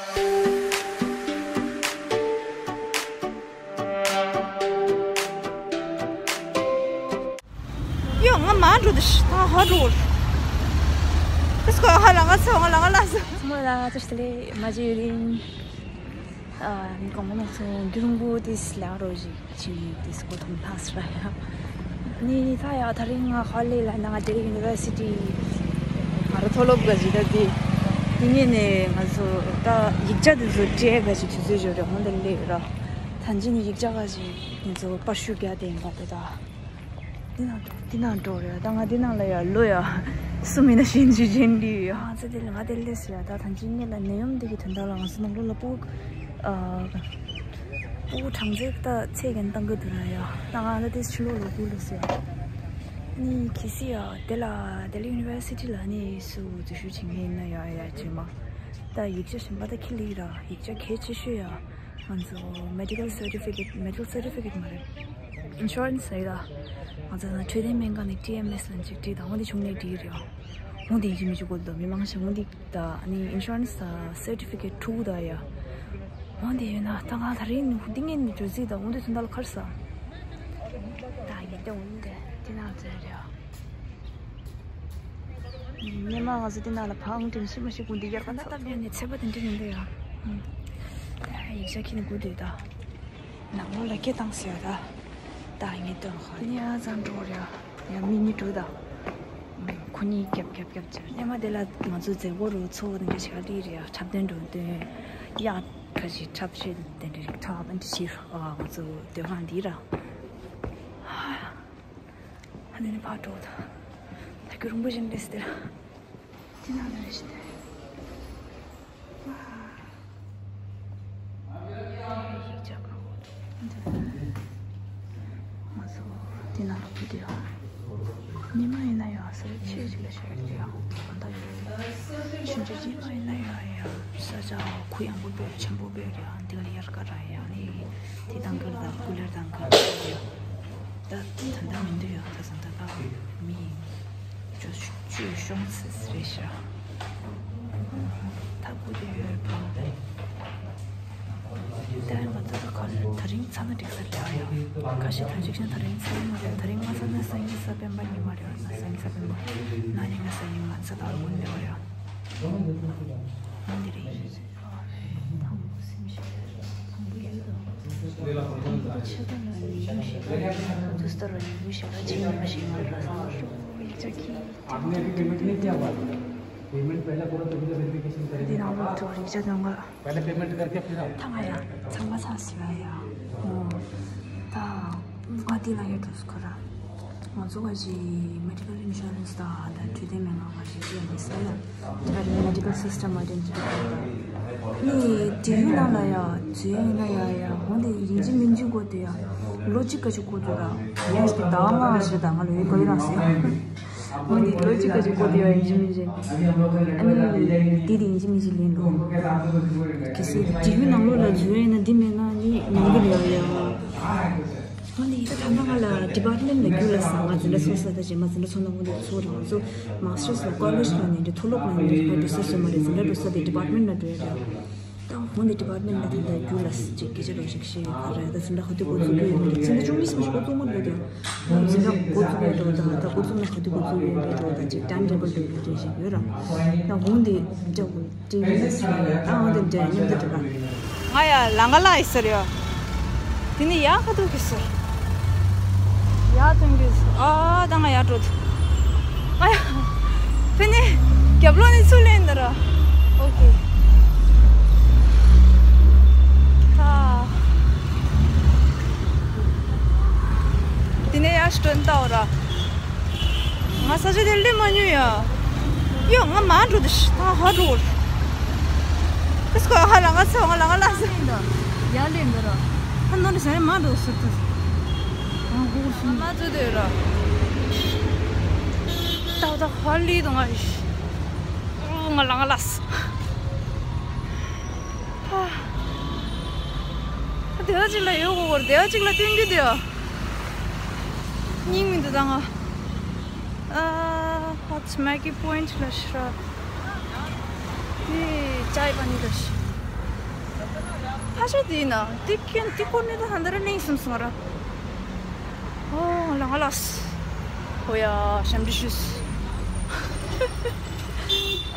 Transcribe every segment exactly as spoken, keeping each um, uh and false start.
ཡོ། ང་མ་འགྲོ་དུ་ཤི་ཐང་ཧ་འགྲོ། ཁིས་ཁོ་ཧ་ལ་ང་ཚོ་ང་ལ་ང་ལ་ཟ། མོ་ལ་ཅི་ལེ་མ་ཇི་རིང་། ཨ་ནི་གོང་མ་ཚོ་གུ་རུང་བུ་དེ་སི་ལ་རོ་ཞིག་ཅིག་དེ་སི་གོ་ཐོང་ཐང་སི་ར་ཡ། ནི་ད་ཡ་ད་རིང་ང་ཧ་ལེ་ལ་ན་ང་ཌེལ་ཡུ་ནི་ཝར་སི་ཊི་ང་རོ་མཐོ་སློབ་ག་ཞིག་ད་དེ་དེ་ངས་ནས་ང་ཚོ་ད་ཡིག་ཆ་དེ་ཚོ་སྤྲད་ག་ཞིག་དུས་ཚོད་ཞོར་རེ་ཧོང་དེ་ལེ་ར། ད་ཅི་ནི་ཡིག་ཆ་ག་ཞིག་ང་ཚོ་པར་ཤུ་རྒྱ་དེ་ཡིན་པ་དེ་ད། འདི་ནང་འགྲོ་འདི་ནང་འགྲོ་རེད། ད་ང་འདི་ནང་ལ་ཡ་ལོ་ཡ་སུ་མིན་ན་ཤེས་འཇུ་ཅན་འདི་ཡ། ང་ཚོ་འདི་ལ་ང་འདི་ལས་ཡ། ད་ཐང་ཅིག་ངེད་ལ་ནད་ཡམས་འདི་གི་དོན་དག་ལ་ང་ཚོ་ནང་ལོ་ལ་སྤུ་ཨ་སྤུ་གྲངས་ཚད་ད་ཚད་ཀྱང་བཏང་གི་འདུག་ར་ཡ། ད་ང་ད་དེ་ཕྱི་ལོགས་ལ་སྤུ་ལོ་སི་ཡ། ནི་ཁི་སི་ཡ་དེ་ལ་དེ་ལ་ཡུ་ནི་ཝར་སི་ཊི་ལ་ནི་སུ་འཛུལ་ཞུགས་བྱེད་མཁན་ཡིན་ན་ཡ་ཡ་ཅི་མ། ད་ཡིག་ཆ་གཞན་པ་ད་ཁི་ལི་ར་ཡིག་ཆ་གལ་ཆེ་ཤོས་ཡ། ང་ཚོ་མེ་ཌི་ཀལ་སར་ཊི་ཕི་ཀེཊ། མེ་ཌི་ཀལ་སར་ཊི་ཕི་ཀེཊ་མ་རེད། ཨིན་ཤུ་རན་སི་ཟེར་ཡ། ང་ཚོ་ན་འཕྲོད་བསྟེན་སྨན་ཁང་ནས་ཊི་ཨེམ་ཨེསི་ལ་ཅིག་བྲིས་དང་། འོ་འདི་བྱུང་ནས་བྲིས་རེད། འོ་འདི་ཡིན་གཅིག་མིན་གཅིག་དགོས་འདུག་མི་མང་ཞིག་འོ་འདི་ད་ནི་ཨིན་ཤུ་རན་སི་སར་ཊི་ཕི་ཀེཊ་དྲུག་ད་ཡ། འོ་འདི་ཡོད་ན་ད་ང་ད་རིང་འདི་ངས་ནི་བརྗོད་རྩིས་དང་འོ་འདི་དོན་དག་ལ་ཁར་ས། ད་ཡིན་ཏེ་འོ་འདི་དེ་ན་ཚོད་རེད། སྙེ་མ་ང་ཚོ་དེ་ནང་ལ་བང་དྲིན་ཤི་མ་ཤི་ཀུན་འདི་ཡར་ད་ལྟ་ཡ་ནི་ཚེ་པ་དེ་འདྲ་ཡིན་འདི་ཡ། ཡིག་ཆ་ཁྱི་ནི་དགུ་འདུས་ད། ནང་ལོགས་ལ་སྐད་བཏང་ཟེར་ཡ་ད། ད་ངས་སྟོན་ཧ་ནི་ཡ་ཙང་འགྲོ་རེད་ཡ། མི་གཉིས་དྲུག་ད། ཁོ་གཉིས་རྒྱབ་རྒྱབ་རྒྱབ་ཅེར་སྙེ་མ་དེ་ལ་ང་ཚོ་མཛད་སྒོ་རུ་ཚོགས་དེ་འདྲ་ཞིག་ལ་ལི་རེད་ཡ། འཁྲབ་སྟོན་འགྲོ་སྟོན། ཡ་ཁ་ཞིག་འཁྲབ་ཤེས་དེ་འདྲ་རིགས་འཁྲབ་འདི་ཞིག་ང་ཚོ་སྡོད་ཁང་འདི་ར། ཨ་ནི་ནི་ཕར་འགྲོ་ད། ད་གུ་རུང་བུ་བཞིན་རེད་ཟེར། དེ་ནང་ལ་རེ་ཞིག་དེ། ང་ཚོ་དེ་ནང་ལ་བུད་དེ་ཡོང་། ཉི་མ་ཡིན་ན་ཡང་ས་ཆ་ཆེ་ཞིག་ལ་ཤར་དེ་ཡང་གང་ལྟར་ཡོད་རེད། ཕྱིན་ཆད་ཉི་མ་ཡིན་ན་ཡང་ཡང་ས་ཆ་གུ་ཡངས་པོ་དཔེ་ཆེན་པོ་དཔེ་རེད། ཨ་འདི་ག་ལ་ཡར་ག་ར་ཡང་ནི་དེ་དང་གར་དང་ཀུ་ལེར་དང་གར་ཡོད། ད་ད་ལྟ་མི་འདུག་ཡོད། ད་ས་ད་ད་མི་ཅོ་ཅོ་ཤོང་ཚེ་རེ་ཤ་ད་བུ་དེ་ཡོད་པ། ད་ང་ཚོ་ད་ག་ད་རིང་ཚ་ན་འགྲིག་ས་རེད་ཡ། ཁ་ཤས་ད་ཅིག་ཤ་ད་རིང་ཚ་ན་མ་རེད། ད་རིང་ང་ཚོ་ན་སང་ཉིན་གཟའ་སྤེན་པ་ཉི་མ་རེད། ན་སང་ཉིན་གཟའ་སྤེན་པ་ན་ནི་ང་སང་ཉིན་ང་ཚོ་ད་རུང་འདི་བ་རེད། འདི་རེད། དང་པོ་སེམས་ཤེས། དང་པོ་ཡོད་དང་། དང་པོ་ཆེ་ད་ལ་ཡིན་ཤེས། དུས་ལྟར་བ་ཡིན་ཤེས་ར་ཅིག་ཡིན་པ་ཞིག་ཡོད་ར། ཡིག་ཆ་གི་आपने पेमेंट नहीं किया हुआ है। पेमेंट पहले करो तभी तो वेरिफिकेशन करेंगे। འདི་ནང་ལོགས་ཐོག་ཡིག་ཆ་འདོན་ག། पहले पेमेंट करके फिर आओ। ཐ་མ་ཡ་ཚང་མ་ཚང་སི་བ་ཡ། ཨོ། ད་ང་འདི་ལ་ཡོད་འགྲོ་སི་ཁོ་ར། ང་ཚོ་ག་ཅི་མེ་ཌི་ཀལ་ཨིན་ཤུ་རན་སི་དང་ད་འཕྲོད་བསྟེན་སྨན་ཁང་ག་ཅི་ཅི་ཡང་མི་སྲིད་ཡ། ད་རེ་མེ་ཌི་ཀལ་སི་སི་ཊམ་ཨའི་ཌེན་ཊི་ཕའི་ཀར་ད། ནི་ཏི་ཝི་ནང་ལ་ཡ་ཇུ་ཡིན་ན་ཡ་ཡ་འོ་འདི་ཡིན་གཅིག་མིན་གཅིག་དགོས་དུ་ཡ། ལོ་གཅིག་ག་ཅི་དགོས་དུ་ར། ཡང་ཞིག་ད་ང་ཞིག་ད་ང་ལོ་ཡོད་ག་ཡོད་རང་སི་ཡ། འོ་འདི་ལོ་གཅིག་ག་ཅི་དགོས་དུ་ཡ་ཡིན་གཅིག་མིན་གཅིག་ཨ་ནི་འདི་དེ་ཡིན་གཅིག་མིན་གཅིག་ལེན་འགྲོ། གལ་སྲིད་ཏི་ཝི་ནང་ལོགས་ལ་ཇུ་ཡིན་ན་འདི་མེད་ན་ནི་མང་གི་རེད་ཡ་ཡ། འོ་ནི་ད་ད་ང་ལ་ཌི་པཱར་ཊི་མེན་ཊི་ལ་རྒྱུས་ལ་ས་ང་འཛིན་གྲྭ་ཚོགས་ས་ད་རྗེས་མ་འཛིན་གྲྭ་ཚོགས་ན་འོ་འདི་ཚོགས་རེད། ང་ཚོ་མཱ་སི་ཊར་སི་ལ་ཀོ་ལེཇ་ལ་ནི་འདི་མཐོ་སློབ་ལ་ནི་འདི་འགྲོ་ས་སོ་མ་རེད། འཛིན་གྲྭ་འགྲོ་ས་དེ་ཌི་པཱར་ཊི་མེན་ཊི་ལ་འགྲོ་ཡ་རེད། ད་འོ་འདི་ཌི་པཱར་ཊི་མེན་ཊི་ལ་ད་ད་རྒྱུས་ལ་ཅིག་སྐད་ཆ་རོ་ཞིག་བཤད་ཡོད་ཁ་རེད། ད་འཛིན་གྲྭ་ག་དུས་འགོ་ཚུགས་རྒྱུ་ཡོད་མ་རེད། འཛིན་གྲྭ་ཆུང་མི་སུ་འགོ་བཙུགས་མ་འགྲོ་དེ་འཛིན་གྲྭ་འགོ་བཙུགས་ཡོད་འགྲོ། ད་ད་འགོ་བཙུགས་ན་ག་དུས་འགོ་བཙུགས་ཡོད་འགྲོ། ད་ཅིག་ཊའིམ་ཊེ་བལ་འགྲོ་ཡོད་རེད་ཞིག་ཡོད་ར། ད་འོ་འདི་འདྲ་བོ། ཏིང་ཏིང་ཏང་དེ་འདྲ་མཉམ་དུ་འགྲོ་ག་ང་ཡ་ལང་ཀ་ལ་ཡི་ཟེར་ཡོད། དེ་ནི་ཡ་ཁ་ཐུག་གི་ཟེར། ཡ་ཐོན་གི་ཟེར། ཨ་ད་ང་ཡ་འགྲོ་ཐུག་ང་ཡ་ཕེ་ནི་རྒྱབ་ལོགས་ནི་ཚུར་ལེན་ད་ར། ཨོ་ཁེ། ད་དེ་ནས་ཡ་ཞིག་འགྲོ་ནི་ད་འོ་ར། ང་ས་ཆ་དེ་སླེབས་མ་མྱོང་ཡ། ཡོ་ང་མ་འགྲོ་དུ་ཤི་ཐང་ཧ་འགྲོ། ཁིས་ཁོ་ཧ་ལ་ང་ཚོ་ང་ལ་ང་ལ་ཟེར་འདི་ཡ་ལེ་འདི་ར། ཧ་ནོ་རི་ཟེར་མ་འགྲོ་ཟེར་དུ། ང་གོ་སུ་མ་ཚོ་དེ་ར། ཏག་ཏག་ཧ་ལི་དུ་ང་ཤི། ང་ལ་ང་ལ་ཟེར། ཧ། དེ་བ་ཅིག་ལ་ཡོད་གོ་གོར་དེ་བ་ཅིག་ལ་སྟོན་རྒྱུ་དེ་བ། སྙིང་མི་འདུག་ད་ང་། ཨ། ཧོ་ཙི་མེ་གི་པོ་ཡིན་ཊི་ལ་ཤི་ར། དེ་ཅའི་པ་ནི་ལ་ཤི། ཅི་དེ་ཡིན་ན་དེ་ཀན་དེ་ཀོ་ནི་ད་ཧན་ད་ར་ནིང་སུམ་སོང་ར། ཨོ་ལ་ང་ལ་ཨོ་ཡ་ཞམ་འདྲི་ཞུས།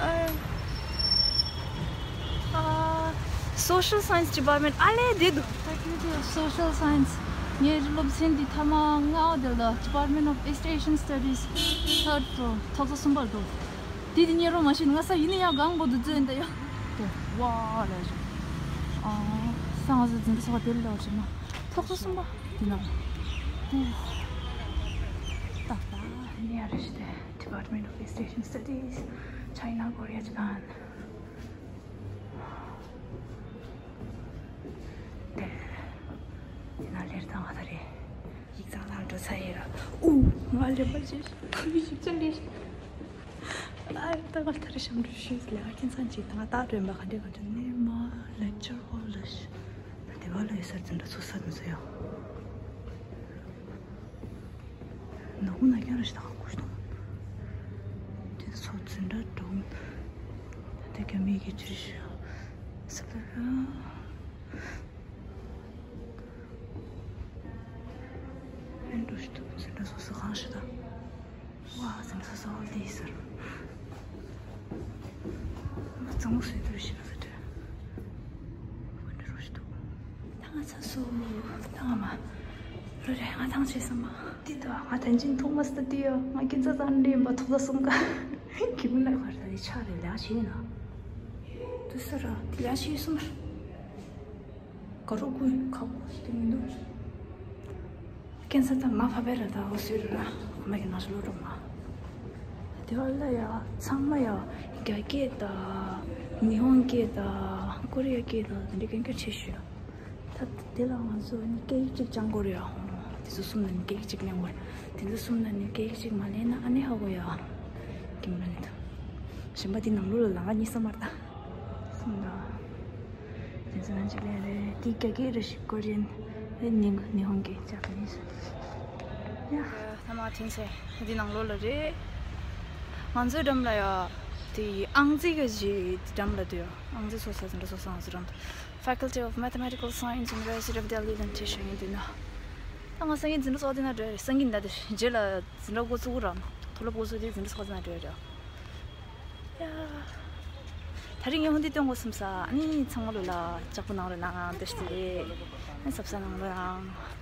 ཨ། Social Science Department ཨ་ལེ་དེ་འདུག Faculty of Social Science. ངའི་སློབ་ཚན་འདི་ཐ་མ་ལྔ་པ་དེ་ལ་Department of East Asian Studies, third floor, ཐོག་ས་གསུམ་པར་འདུག་དེ་དེ་ཉེ་རོ་མ་ཤེས་ང་ས་ཡིན་ན་ཡང་གང་པོ་འདུག་ཚོད་འདི་ཡ། དེ་ཝ་ལ་ཞུ། ཨ། ས་ང་ས་འཛིན་གྲྭ་ཚོགས་པ་དེ་ལ་ལ་ཞུ་ན་ཐོག་ས་གསུམ་པ་དེ་ན། ཏག་ཏག་ཡ་རེ་ཞུ་དེ། Department of East Asian Studies, China, Korea, Japan. དེ། དེ་ན་ལེར་དང་ང་ད་རེད། ཡིག་ཚང་ལ་འགྲོ་ཚར་ཡིན་ར། ཨུ། ང་ལེ་པར་ཅེས་ད་མི་ཞིག་ཅང་ལེ། ཨ་ད་ང་ད་རེ་ཞམ་རུ་ཤུས་ལེ་ཨ་ཁྱེད་ཚང་ཅིག་ད་ང་ད་རེན་པ་ག་འདྲེ་ག་འདྲེ་ནི་མ་ལེག་ཅར་ཧོལ་ལ་ཤི། ད་དེ་བ་ལ་ཡོད་སར་འཛིན་གྲྭ་ཚོ་སར་འཛིན་ཚོ་ཡོད། ནག་པོ་ནག་རྐྱང་རེ་ཞིག་ད་ག་གོ་ཞིག་དང་། དེ་ཚོ་འཛིན་གྲྭ་འགྲོ། དེ་རྒྱ་མིའི་གི་ཅི་ཞིག་ཟེར་ལ་ར། ཨེ་འགྲོ་ཞིག་འདུག་འཛིན་གྲྭ་སོ་སོ་གང་ཞིག་དང་། ཝ་འཛིན་གྲྭ་སོ་སོ་ལས་ཟེར། མ་གཙང་མོ་བཟོས་འདུག་ཞིག་ཟེར་དྲན། ཨེ་འགྲོ་ཞིག་འདུག་ད་ང་ཚ་སོ། ད་ང་མ། རོ་རེ་ང་ཐང་ཆད་སོང་མ། དེ་ད་ང་ཐང་ཆེན་ཐོག་མ་སྟ་དེ་ཡ་ང་ཁྱེད་ཚ་ཚང་འདྲེན་པ་ཐོག་ཚ་སོང་ཀ་གི་མི་ལ་གར་ད་དེ་ཆ་རེ་ལ་ཆེ་ན། དུ་ས་ར་དེ་ལ་ཆེ་སོང་མ། ག་རོ་ཀུན་ཁ་ཁོ་ཞིག་མི་འདུག་ཀན་སར་དང་མ་ཕ་བེ་ར་དང་འོ་སུ་ར་ཁོ་མ་གི་ནང་ལོ་རུ་མ། དེ་བ་ལ་ཡ་ཚང་མ་ཡ་རྒྱ་སྐད་དང་ཉི་ཧོང་སྐད་དང་ཀོ་རི་ཡ་སྐད་དང་དེ་འདྲའི་སྐད་ཆ་ཆེ་ཤོས། ད་དེ་ལ་ང་ཚོ་ནི་སྐད་ཡིག་གཅིག་སྦྱང་དགོས་རེད་ཡ། དེ་ཚོ་གསུམ་ལ་ནི་སྐད་ཡིག་གཅིག་ལེན་དགོས་རེད། དེ་ཚོ་གསུམ་ལ་ནི་སྐད་ཡིག་གཅིག་མ་ལེན་ན་ཨ་ནི་ཧ་གོ་ཡ། ཀིམ་ར་ནི་ད་གཞན་པ་དེ་ནང་ལོགས་ལ་ལང་ག་གཉིས་ས་མར་ད། སོང་ད། དེ་ཚོ་ནང་གཅིག་ལས་རེད། དེ་རྒྱ་སྐད་རེད་ཤི་ཀོ་རི་ཡན། དེ་ནི་ཉི་ཧོང་སྐད་ཅག་ག་ནི་ཤི། ཡ། ཐ་མ་ཐེན་སེ་དེ་ནང་ལོགས་ལ་རེད། ང་ཚོའི་འགྲམ་ལ་ཡ། དེ་ཨང་རྩིས་ག་ཞིག་འགྲམ་ལ་དུ་ཡ། ཨང་རྩིས་ཚོ་ས་ཚོ་འདྲ་ཚོ་ས་ང་ཚོ་འགྲམ་དུ། Faculty of Mathematical Science, University of Delhi ལ་འཁྲིད་ཤོག་ཡིན་དུས་ན། ད་ང་སང་ཉིན་འཛིན་གྲྭ་ཚོགས་དེ་ན་འགྲོ་རེད། སང་ཉིན་ད་དེ་རྗེས་ལ་འཛིན་གྲྭ་འགོ་བཙུགས་ར། མཐོ་སློབ་འགོ་བཙུགས་དེ་འཛིན་གྲྭ་ཚོགས་དེ་ན་འགྲོ་རེད། ཡ། ད་རིང་ངས་ཧོན་དེ་སྟོན་དགོས་བསམ་ས། ཨ་ནི་ཚང་མ་ལོ་ལ་ལྕགས་པོ་གནང་རོགས་གནང་། བཀྲ་ཤིས་བདེ་ལེགས། ཨ་ནི་གཟབ་གཟབ་གནང་རོགས་གནང་།